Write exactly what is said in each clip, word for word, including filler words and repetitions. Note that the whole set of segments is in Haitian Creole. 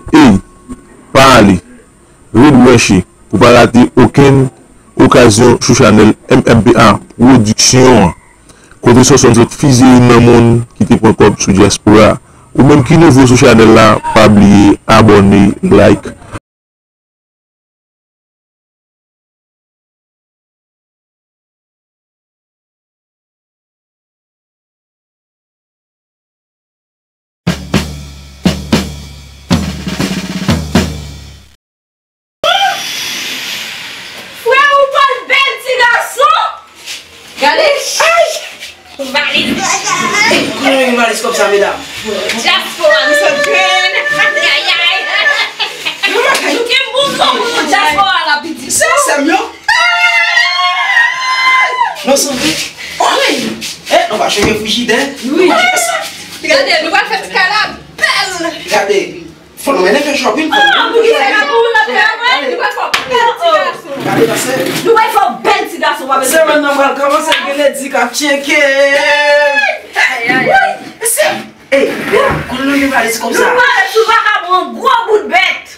Ey, pa ale, ret branche pou pa rate okenn okazyon sou chanèl M M P A Pwodiksyon an, kote Sòsòn sot fize youn nan moun ki te pran kòb sou dyaspora. Ou menm ki nouvo sou chanèl la, pa bliye abòne, like. Frè ou pa t bèl ti gason. Gade. Ay! Valiz bagay. Kote w gen valiz kòb sa, medam? Dyaspora, nou sot jwenn. Ay, ay. Nou gen bon kòb pou dyaspora la, pitit. Se sè m yo. Non, sanble. Wi. Eh, nou pa chanje frijidè. Wi. Gade, nou pral fè ti kay la bèl. Gade. Fò nou mennen fè shopping, fò nou mennen fè shopping. Gade, gade. Nou pral fè yon bèl ti gason. Gade, pasè. Nou pral fè yon bèl ti gason, pa bezwen. Semèn nan pral kòmanse, gen ledi k ap tcheke. Ay, ay, ay. Mesye, ey, konn nou gen valiz kòb sa. Nou pral sou vakabon, gwo bout bèt.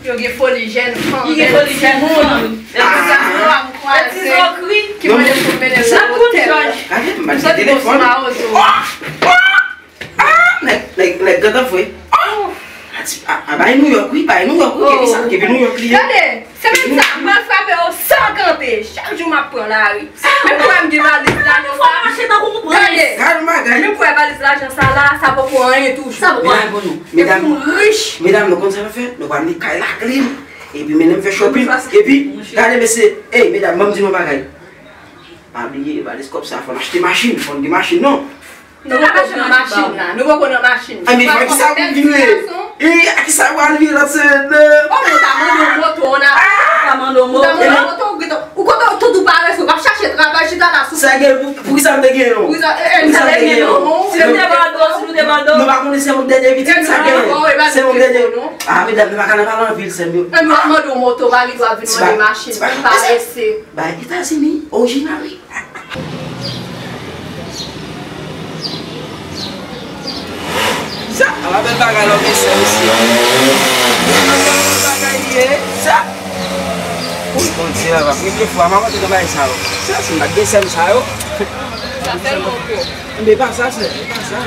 Yo gen foli jèn fanm, bèl timoun. Bèl ti gason, bèl ti zokri. Ki mande pou mennen l nan otèl. Gade, m pa di telefòn. Ah, nèg, nèg, nèg gentan fre. Oh! A ti, a, a bay Nouyòk, wi, bay Nouyòk, wi, epi sa, epi Nouyòk li ye. Gade, semèn sa, m pral frape yo san kanpe. Chak jou m ap pran lari. Men pou wè m gen valiz lajan sa. Gade, gade yon bagay. Men pou wè valiz lajan sa la, sa poko anyen toujou. Sa poko anyen pou nou. Medam, epi m rich. Medam, nou konn sa nou fè? Nou pral met kay la klim. Epi mennen m fè shopping. Epi, gade mesye, ey, medam, ban m di nou yon bagay. Pa bliye, valiz kòb sa, fò n achte machin, fò n gen machin, non. Nou poko nan machin la, nou poko nan machin. Anben, a kisa pou m vin ye? E, a kisa pou al vin lòt semèn nan? Oh, mwen ta mande w moto, on a. Ta mande w moto. Ta mande w moto, ou gentan, ou kontan tout ou parese, w ap chache travay, chita la sou. Sa gen, pou, pou kisa m te gen non? Pou kisa, eh, eh, kisa m te gen non? Si nou te mande w, si nou te mande w. Nou pa konnen se yon dènye pitit, sa gen. Se yon dènye. Ah, medam, nou pa ka nan pale anpil, sè m yo. Mwen mande w moto, pa gen dwa vin mande machin, parese. Bay Etazini, orijinal wi. Sa, ala bèl bagay lòt mesye, mesye. Ala bèl bagay li ye, sa. Wi, Bondye, papa, premye fwa, m ap antre nan bagay sa yo. Sa, si m pa t gen sè m sa yo. Sa sèlman pou. Enben, pa sa, sè, pa sa.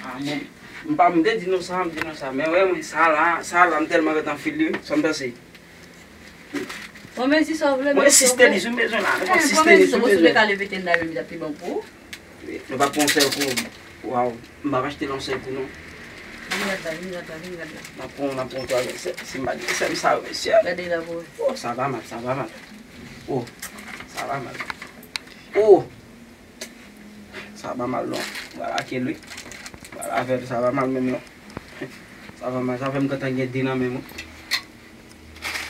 Ah, mwen, m pa, m te di nou sa, m di nou sa, men wè, mwen, sa la, sa la, m tèlman ret an fil li, sa m panse. Pran mezi sa w vle, mwen, si tenis ou bezwen la, nenpòt si tenis ou bezwen. Bon, si w te ka leve tèt la, menm, li t ap pi bon pou ou. Nou pa pran yon sèl kou, waw, m pa achte l yon sèl kou, non. Vin gad la, vin gad la, vin gad la. N ap pran, n ap pran twa, se, se m pa di, se m sa yo, mesye. Gade la pou ou. Oh, sa pa mal, sa pa mal. Oh, sa pa mal. Oh. Sa pa mal non. Mwen lage l wi. Mwen lave l, sa pa mal menm non. Sa pa mal, sa fè m gentan gen de nan men m wi.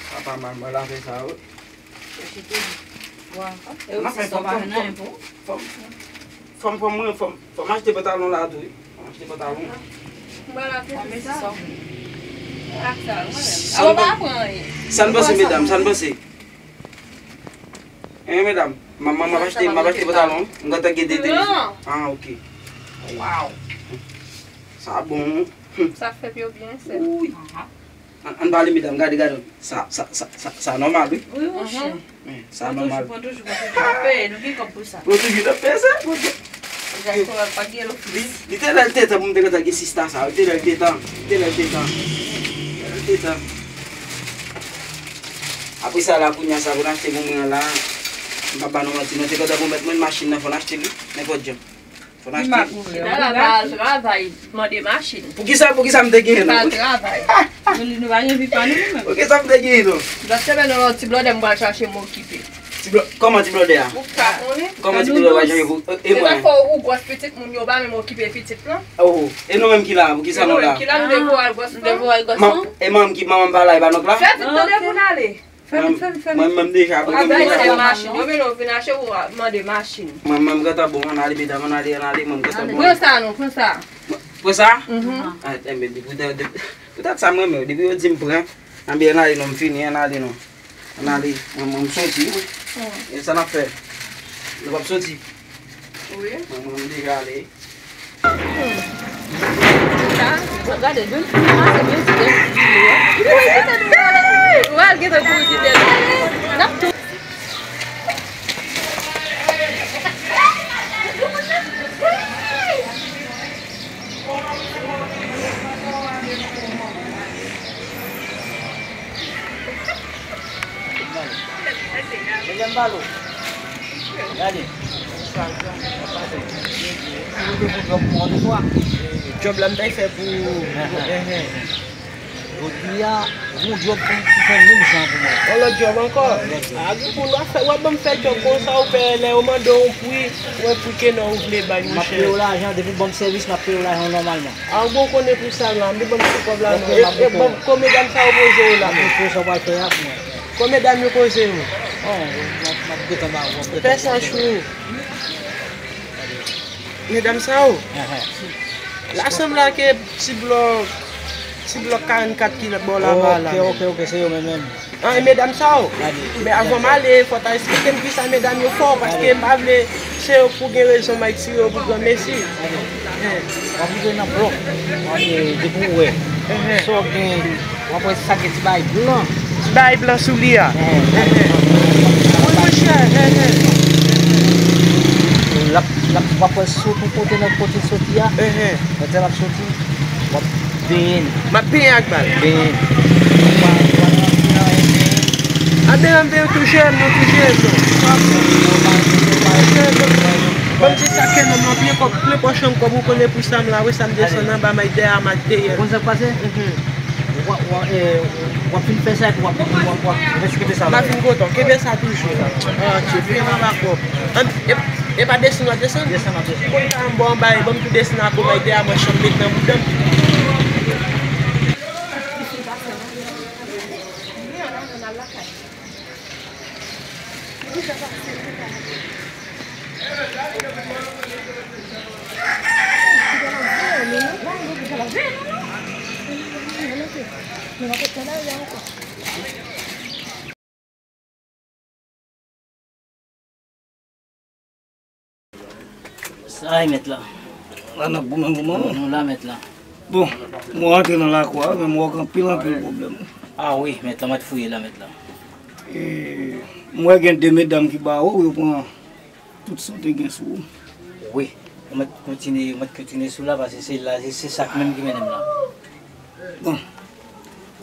Sa pa mal, mwen lave sa wi. Nan fè fòm, fòm, fòm, fòm, fòm, mwen, fòm, fòm achte pantalon la tou wi. Fòm achte pantalon. Sa n panse medam, sa n panse. Eh, medam, m ap achte, m ap achte pantalon. M gentan gen de tenis. Ah, ok. Waw. Sa bon. Sa fèt yo byen, sè. Wi. Ann, ann pale, medam, gade, gade. Sa, sa, sa, sa, sa nòmal, wi. Wi, monchè. Sa nòmal. Pran toujou, pran toujou, pran toujou. Peye, nou gen kòb pou sa. Pran toujou, nan peye sa. Li, li te lè l te tan pou m te gentan gen sista sa, li te lè l te tan, li te lè l te tan. Li te lè l te tan. Apre sa la, kounye a sa pou n achte pou mwen an la, m p ap ba nou manti, non, se gentan pou mèt mwen machin nan, fò n achte li, nenpòt jan. Fò n achte li. Travay, travay, mande machin. Poukisa, poukisa m te genyen non? Travay. Nou, nou pa gen vi pa nou, nou menm. Poukisa m te genyen non? Lòt semèn nan, ti blòdè m pral chache m okipe. Ti blò-, kòman ti blòdè a? Ou ka konnen. Kòman ti blòdè a va jwenn pou, e, e mwen? Se fò ou gwòs pitit moun yo pa menm okipe pitit lan. Oh, e nou menm ki la, poukisa nou la? E nou menm ki la, nou devwa al gwòs lan. E manm ki, manman m pa la, e pa nonk la? Fè vit tande pou n ale. Fè vit, fè vit, fè vit. Mwen menm deja, mwen menm deja. Mande machin, yo vin, yo vin achte ou mande machin. Mwen menm gentan bon, ann ale medam, ann ale, ann ale, mwen menm gentan bon. Pran sa non, pran sa. Pran sa? Mhm. Ah, enben, depi w de, de, poutèt sa mwen menm, depi yo di m pran, ann ale non, m fini, ann ale non. Ann ale, mwen, mwen m soti. E sa n ap fè? Nou p ap soti. Wi. Manman m deja ale. Sa, gade, menm si nou pase mizik, epi videyo a. Ou al gentan kouri kite l. N ap tou. Gade. Djòb la m t al fè pou. Jodi a, gon djòb pou, pou fè menm jan pou mwen. Yon lòt djòb ankò? Lòt djòb. A, gen pou w ap fè, w ap ban m fè djòb konsa, ou pè lè yo mande w yon pri, ou wè pri ke non ou vle bay, monchè. M ap peye w lajan, depi w ban m sèvis, m ap peye w lajan nòmalman. A, bon, konnen pou sa la, m te ban m ti kòb la, non. Ok, m ap bouke w. E, e, bon, kon medam sa yo poze yo la, non. M ap bouke w, sa w pral fè a pou mwen. Kon medam yo poze yo. Bon, m ap, m ap gentan ba w, m ap gentan ba w. Fè sa, chou. Medam sa yo. Ahan. Lasanm la ke ti blòk, ti blòk karannkat ki bò laba la. Ok, ok, ok, se yo menm, menm. An, e medam sa yo. Gade. Men avan m ale, fò w ta eksplike m kisa medam yo fè w, paske m pa vle se yo pou gen rezon m al tire yo pou granmesi. Gade. W ap rive nan blòk. W ap, e, depi w wè. Sa w gen, w ap wè sa gen ti bagay blan. Ti bagay blan sou li a. Wi, monchè. L ap, l ap, w ap wè sot yon kote nan kote l soti a. Lè l ap soti, w ap benyen l. M ap benyen ak bal. Benyen l. Ou pa, ou pa nan anyen, benyen l. A, benyen m, benyen tou jèn, non, tou jèn, non. Ban m di sa ke non, m nan plen kòb, plen pòch an kòb, ou konnen pou sa m la, wi, sa m desann anba may dèyè a, m ak dèyè. Ou konn sa k pase? W ap, w ap, e, w ap fin fè sa epi w ap, w ap, w ap, w ap reskite sa. M ap vin kontan. Kenbe sa toujou. Ok, vin anba kòb. An, e, e pa desann w ap desann? Desann w ap desann. Konn sa m ba w anba, e ban m tou desann ak ou bay dèyè manch an m met nan bouda m. Sa a, mèt la. La n ap goumen, goumen. Nou la, mèt la. Bon, mwen rantre nan lakou a, men mwen wè anpil, anpil pwoblèm. A wi, mèt la, mwen t fouye la, mèt la. E, mwen wè gen de medam ki ba ou, yo pran tout sa w te gen sou ou. Wi, mwen t kontinye, mwen t kontinye sou la, paske se la, se, se sa k menm ki mennen m la. Bon,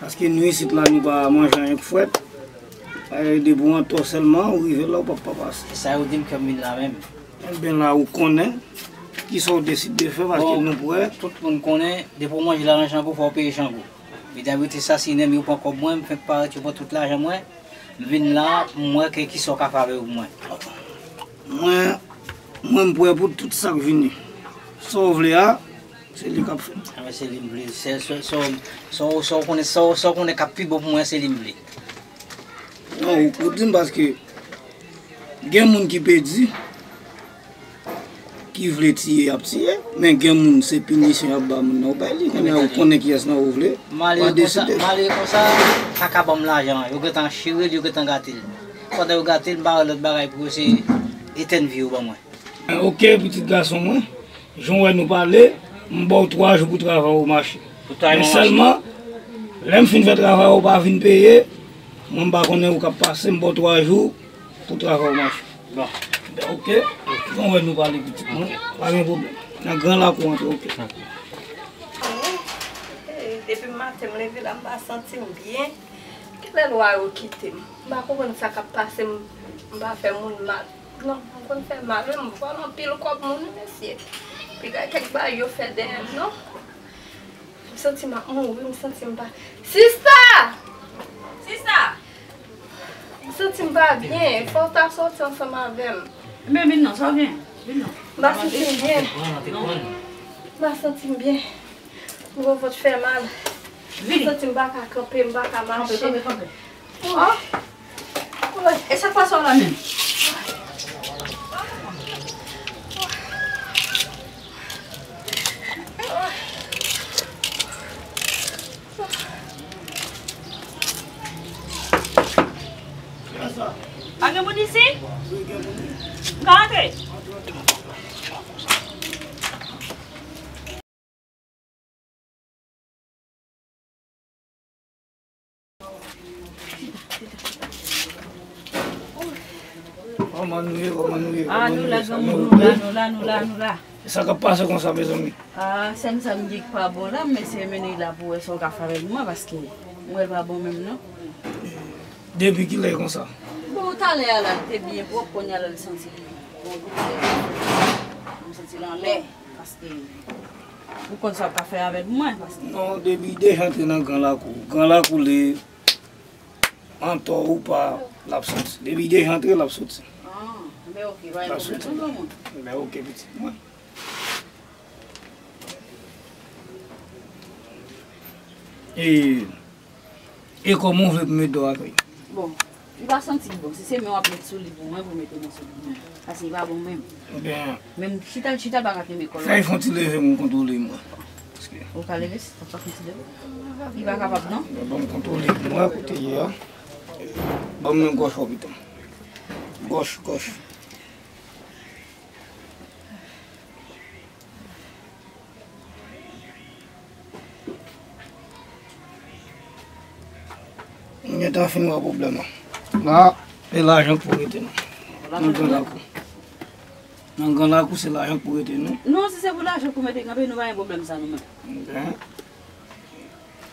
paske nou isit la, nou pa manje anyen k frèt. E, depi w antò sèlman, ou rive la, ou p ap pa pase. E sa yo di m ke m vin la menm. Enben la, ou konnen kisa w deside fè, paske nou prè. Tout moun konnen, depi w manje lajan Chango, fò w peye Chango. Medam yo te sasinen m, yo pran kòb mwen, m fenk parèt, yo pran tout lajan mwen. M vin la, pou m wè ke kisa w ka fè avè yo pou mwen. Mwen, mwen, m prè pou tout sa k vini. Sa w vle a, se li k ap fèt. A, men se li m vle. Se, se, sa w, sa w, sa w konnen, sa w, sa w konnen k ap pi bon pou mwen, se li m vle. Non, ou, ou di m paske gen moun ki pèdi, ki vle tiye, y ap tiye, men gen moun se pinisyon y ap ba moun nan, ou bay li, kounye a ou konnen kiyès nan ou vle, w a deside. Malere konsa, malere konsa, pa ka ban m lajan an. Yo gentan chire l, yo gentan gate l. Pandan yo gate l, m pa wè lòt bagay pou yo se etèn vi yo ban mwen. Oke, pitit gason mwen, jan w wè nou pale, m ba w twa jou pou travay ou mache. Men sèlman, lè m fin fè travay ou pa vin peye, mwen m pa konnen ou k ap pase, m ba w twa jou pou travay ou mache. Bon. Oke? Jan w wè nou pale pitit mwen, pa gen pwoblèm. Nan gran lakou antre, oke. Depi maten m leve la, m pa santi m byen. Kilè lwa yo kite m? M pa konprann sa k ap pase m, m pa fè moun mal. Non, m konn fè mal, wi, m vòlè anpil kòb moun, wi, mesye. Piga kèk bagay yo fè dèyè m, non. M santi m ap mouri, m santi m pa. Sista! Sista! M santi m pa byen, fò w ta soti ansanm avè m. Men vin non, sa w gen? Vin non. M pa santi m byen. M pa santi m byen. Gwo vant fè mal. Vini. M santi m pa ka kanpe, m pa ka mache. Kanpe, kanpe, kanpe. Oh. E sa k pase w la menm? Pa gen moun isi? M ka antre? Kòman nou ye, kòman nou ye, ah, kòman nou nou ye? La, nou la, nou la, nou la, nou la. Sa k ap pase konsa, mezanmi? Ah, sèl sa m di k pa bon la, men se mennen la pou wè sa w ka fè avèk mwen, paske m wè l pa bon menm, non. Depi kilè konsa? Bon, talè a la, l te byen pwòp, kounye a la, l santi l bon, m santi l anlè, paske ou konn sa w ka fè avèk mwen, paske non, depi deja antre nan gran lakou, gran lakou li, antò ou pa, l ap soti. Depi deja antre, l ap soti. Ah, men oke, pa gen pwoblèm, non, granmoun. Men oke, pitit mwen. E, e kòman w vle pou m ede w ak li? Bon, li pa santi l bon. Si se men w ap met sou li pou mwen, pou mete men sou li pou mwen. Paske li pa bon menm. Ebyen, menm chita l, chita l pa ka kenbe kò l. Fè l fè yon ti leve, m kontwole mwen. Paske ou ka leve, si sa pa fè yon ti leve. Li pa kapab, non? Men ban m kontwole mwen kote l ye a. Ban m men gòch ou pito. Gòch, gòch. M gentan fin wè pwoblèm nan. La, se lajan k pou rete non. Nan gran lakou. Nan gran lakou, se lajan k pou rete non. Non, si se pou lajan k pou mete kanpe, nou pa gen pwoblèm sa nou menm. Ebyen.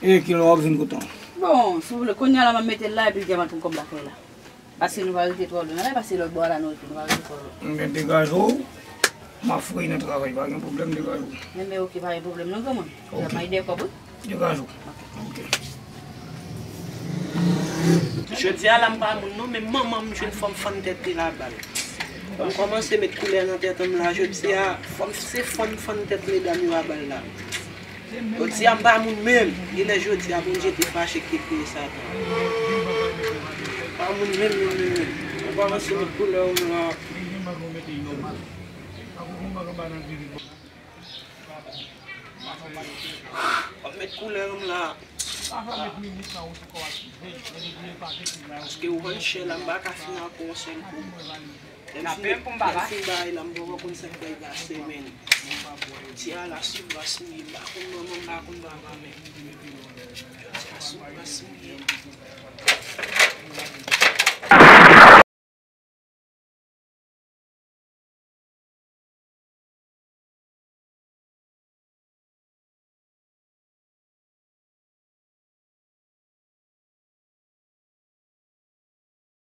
E kilè w ap vin kote m? Bon, si w vle, kounye a la, m ap mete l la, epi l gentan pran kòb lakay la. Paske nou pa rete twò lwen, paske lòt bò a la nou rete, nou pa rete twò lwen. Men degaje w, m ap fouye nan travay, pa gen pwoblèm, degaje w. Men, men, oke, pa gen pwoblèm non, granmoun. Oke. M ap ede kòb, wi. Degaje w. Oke. Jodi a la m pa moun non, men manman m jwenn fanm fann tèt li la bal. M kòmanse met koulè nan tèt m la, jodi a, fanm, se fanm fann tèt medam yo a bal la. Jodi a m pa moun menm. Genlè jodi a Bondye te fache ki te kreye Satan. M pa moun menm, menm, menm, menm. Ou pa panse met koulè w la. W ap met koulè w la. Paske ou vann chè la, m pa ka fin ak ou yon sèl kou. Lè m fin, lè m fin bay la, m poko konn sa k pral pase, men. Jodi a la sou gras m ye, m pa konn manman, m pa konn papa, men. Jodi a sou gras m ye.